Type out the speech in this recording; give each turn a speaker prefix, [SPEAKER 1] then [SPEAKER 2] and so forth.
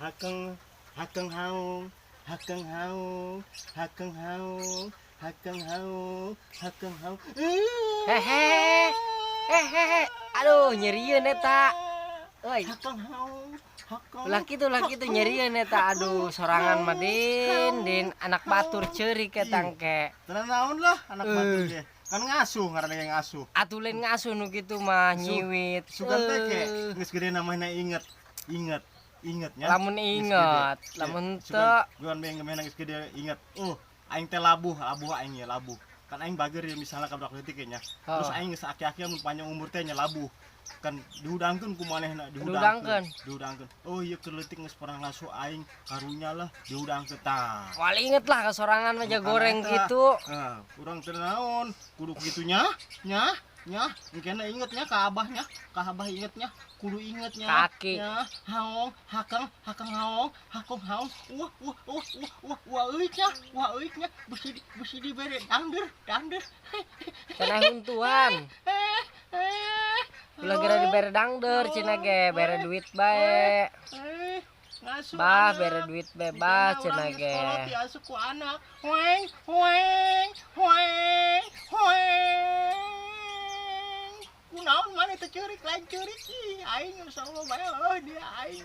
[SPEAKER 1] Hakeng hakeng haung, hakeng haung, hakeng haung, hakeng haung, hakeng haung.
[SPEAKER 2] Hehe. Hehehe. Aduh, nyerieun eta. Euy.
[SPEAKER 1] Hakeng haung, hakeng.
[SPEAKER 2] Ulah kitu nyerieun eta. Aduh, sorangan mah, Din, Din, anak batur ceurik eta engke.
[SPEAKER 1] Tenan naon lah anak batur ge. Kan ngasuh ngaranna ge, ngasuh.
[SPEAKER 2] Atuh lain ngasuh nu kitu mah, nyiwit.
[SPEAKER 1] Sugan teh ke geus gede namanya inget. Inget. Inget nya.
[SPEAKER 2] Lamun
[SPEAKER 1] Geus
[SPEAKER 2] inget,
[SPEAKER 1] gede.
[SPEAKER 2] Lamun
[SPEAKER 1] Sugan
[SPEAKER 2] teu.
[SPEAKER 1] Sugan beng geus geus gede inget. Oh, aing teh labuh, labuh aing ya labuh. Kan aing bager ya misalnya ka budak leutik nya. Terus aing geus aki-aki mun panjang umur teh nya labuh. Kan dihudangkeun ku manehna,
[SPEAKER 2] Dihudangkeun.
[SPEAKER 1] dihudangkeun. Oh iya, keur leutik geus pernah ngasuh aing, karunya lah dihudangkeun tah.
[SPEAKER 2] Moal inget lah ka sorangan mah,
[SPEAKER 1] Bukan
[SPEAKER 2] goreng
[SPEAKER 1] eta.
[SPEAKER 2] Gitu.
[SPEAKER 1] Nah, urang teu naon, kudu kitu nya, nya, nya, engkena inget nya ka abahnya, ka abah ingetnya, kudu inget nya.
[SPEAKER 2] Kaki.
[SPEAKER 1] Nya, haong, hakang, hakang haong, hakong haong, wah wah wah wah wah wah euy nya, wah euy nya, bisi dibere dangder, dangder.
[SPEAKER 2] Cenah huntuan.
[SPEAKER 1] Eh, eh.
[SPEAKER 2] Ulah geura dibere dangder cenah ge, bere duit bae.
[SPEAKER 1] Eh, ngasuh
[SPEAKER 2] Bah,
[SPEAKER 1] anak.
[SPEAKER 2] Bere duit bebas
[SPEAKER 1] Dikena
[SPEAKER 2] cenah
[SPEAKER 1] urang geus
[SPEAKER 2] ge.
[SPEAKER 1] kolot diasuh ku anak. Hoeng, hoeng, hoeng, hoeng. Kunaon maneh teh ceurik, lain ceurik ih aing, insyaallah bae eueuh dia aing.